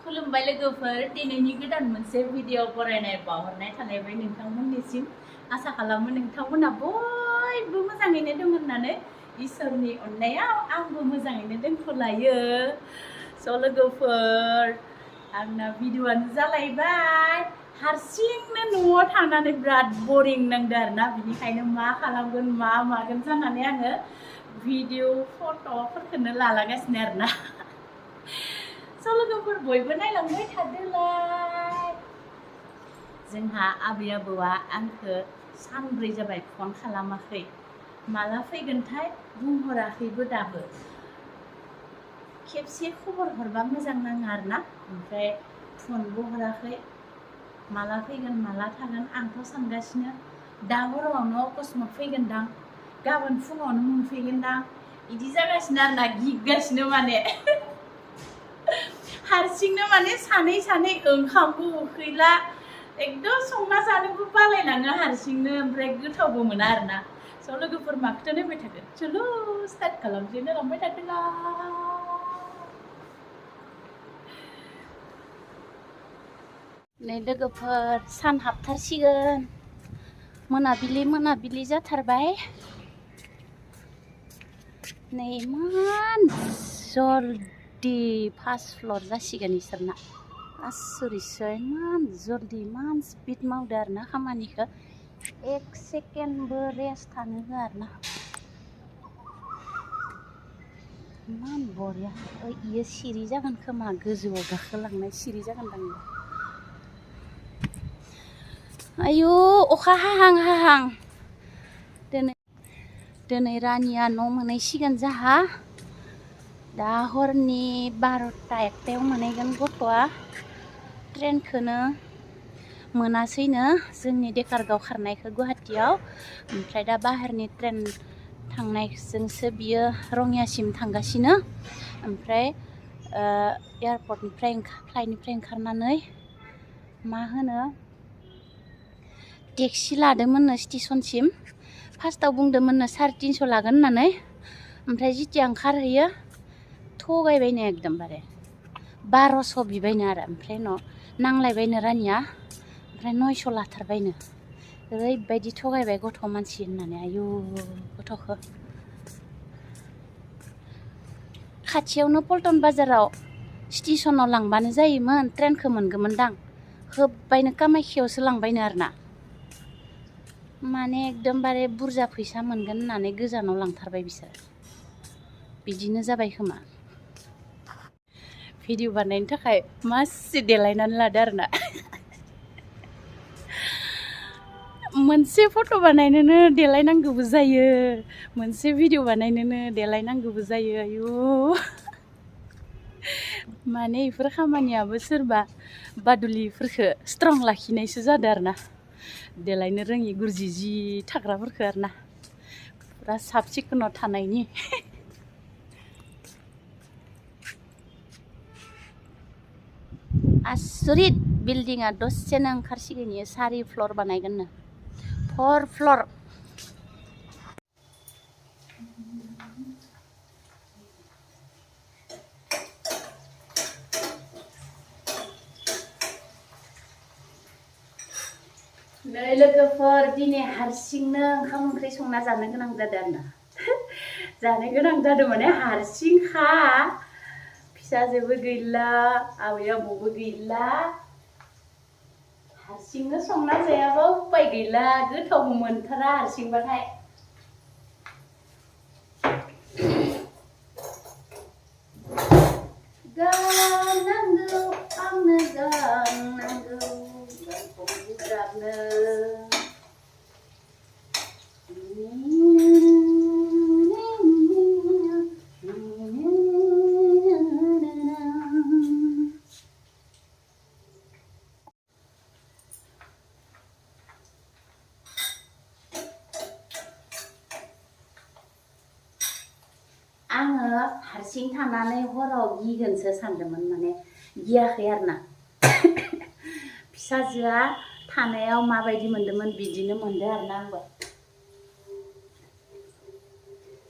खुलुमबाय लोगोफोर दिनैनि गोदान मोनसे भिडिअ बरायनाय बावहरनाय थानायबाय नोंथांमोननिसिम आसा खालामो नोंथांमोना बयबो मोजाङैनो दं होननानै इसोरनि अननायाव आंबो मोजाङैनो दोनथ'लायो स' लोगोफोर आंना भिडिअआनो जालायबाय हारसिंनो न'आव थानानै बिराद बरिं नांदों आरोना बिनिखायनो मा खालामगोन मा मागोन जानानै आङो भिडिअ फट'फोरखौनो लालागासिनो आरोना लोगोफोर बयबो नायलांबाय थादोलाय जोंहा आबै आबौआ आंखौ सानब्रै जाबाय फन खालामाखै माला फैगोनथाय बुंहराखैबो दाबो खेबसे खबर हरबा मोजां नाङो आरोना ओमफ्राय फनबो हराखै माला फैगोन माला थागोन आंथ' सानगासिनो दा हरावनो अकस्मात फैगोनदां गाबोन फुङावनो मोनफैगोनदां बिदि जागासिनो आरोना गिगासिनो माने हारसिंनो माने सानै सानै ओंखामबो उखैला एकदम संना जानोबो बालायलाङो हारसिंनो ओमफ्राय गोथावबो मोना आरोना स' लोगोफोर माखौथो नायबाय थागोन चलो स्टार्ट खालामसै नायलांबाय थादोला नै लोगोफोर सान हाबथारसिगोन मोनाबिलि जाथारबाय नै इमान जल्दी फार्स्ट फ्ल'र जासिगोन इसोरना आसरितसो इमान जल्दी इमान स्पिड मावदो आरोना खामानिखौ एक सेकेन्डबो रेस्ट थानो होआ आरोना इमान बरिया इयो सिरि जागोन खोमा गोजौआव गाखोलांनाय सिरि जागोन दां आयु अखा हाहां दिनै रानिया न' मोनहैसिगोन जाहा दा हरनि 12:00-1:00 मोनहैगोन गथ'आ ट्रेनखौनो मोनासैनो जोंनि देकारगाव खारनायखौ गुवाहाटियाव ओमफ्राय दा बाहेरनि ट्रेन थांनायजोंसो बियो रङियासिम थांगासिनो ओमफ्राय फ्लाइटनिफ्राय ओंखारनानै मा होनो टेक्सि लादोंमोननो स्टेशनसिम फार्स्टआव बुंदोंमोननो 350 लागोन होननानै ओमफ्राय जिथिया ओंखारहैयो थगायबायनो एकदमबारे 1200 बिबायनो आरो ओमफ्राय उनाव नांलायबायनो रानिया ओमफ्राय 900 लाथारबायनो ओरैबायदि थगायबाय गथ' मानसि होननानै आयु गथ'खौ खाथियावनो पल्टन बाजाराव स्टेशनाव लांबानो जायोमोन ट्रेनखौ मोनगौमोनदां होब्बायनो कामाख्यायावसो लांबायनो आरोना माने एकदमबारे बुरजा फैसा मोनगोन होननानै गोजानाव लांथारबाय बिसोर बिदिनो जाबाय खोमा भिडिअ बानायनो थाखाय मासे देलायनानै लादो आरोना मोनसे फट' बानायनोनो देलायनांगौबो जायो मोनसे भिडिअ बानायनोनो देलायनांगौबो जायो आयु माने बेफोर खामानियाबो सोरबा बादुलिफोरखौ स्ट्रं लाखिनायसो जादों आरोना देलायनो रोङि गुरजि जि थाग्राफोरखौ आरोना फुरा साब सिखोनाव थानायनि आसरित बिल्डिंआ दसेनो ओंखारसिगोन इयो 4 फ्ल'र बानायगोननो 4 फ्ल'र नै लोगोफोर दिनै हारसिंनो ओंखाम ओंख्रि संना जानो गोनां जादों आरोना जानो गोनां जादों माने हारसिंखा फिसाजोबो गैला आबै आबौबो गैला हारसिंनो संना जायाबा उपाय गैला गोथावबो मोनथारा हारसिंबाथाय गाननांगौ आंनो गाननांगौ गानखौ बुज्राबनो आङो हारसिं थानानै हराव गिगोनसो सानदोंमोन माने गियाखै आरोना फिसाजोआ थानायाव माबायदि मोनदोंमोन बिदिनो मोनदों आरोना आंबो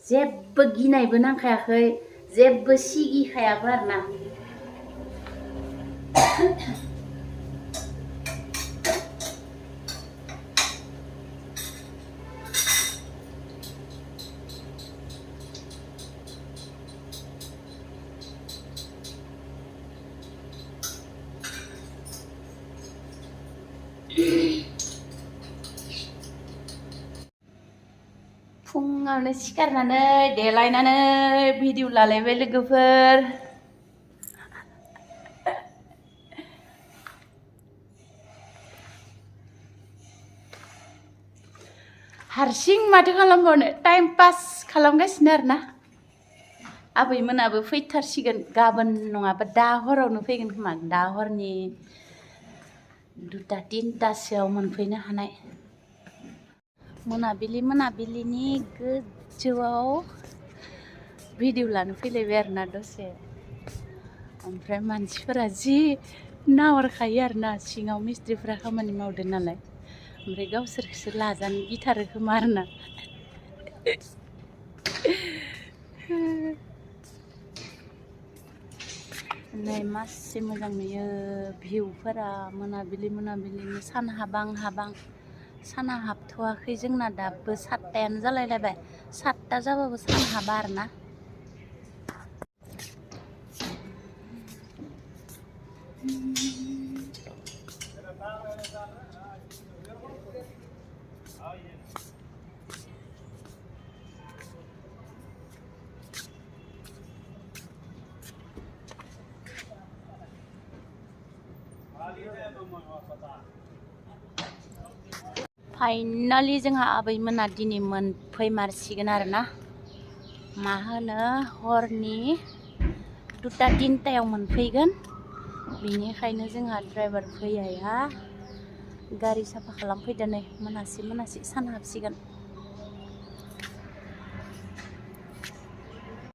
जेबो गिनायबो नांखायाखै जेबो सिगिखायाबो आरोना फुङावनो सिखारनानै देलायनानै भिडिअ लालायबाय लोगोफोर हारसिं माथो खालामबावनो टाइम पास खालामगासिनो आरोना आबैमोनाबो फैथारसिगोन गाबोन नङाबा दा हरावनो फैगोन खोमा दा हरनि 2-3टासोआव मोनफैनो हानाय मोनाबिलिनि गोजौआव भिडिअ लानो फैलायबाय आरोना दसे ओमफ्राय मानसिफोरा जि नाहरखायो आरोना सिङाव मिस्ट्रिफोरा खामानि मावदों नालाय ओमफ्राय गावसोरखौसो लाजानो गिथारो खोमा आरोना नै मासे मोजां नुयो भिउफोरा मोनाबिलिनि सान हाबां साना हाबथ'वाखै जोंना दाबो 7टायानो जालायलायबाय 7टा जाबाबो सान हाबा आरोना फाइनालि जोंहा आबैमोना दिनै मोनफैमारसिगोन आरोना मा होनो हरनि 2-3टायाव मोनफैगोन बिनिखायनो जोंहा ड्राइभार फैयाया गारि साफा खालामफैदो नै मोनासि सान हाबसिगोन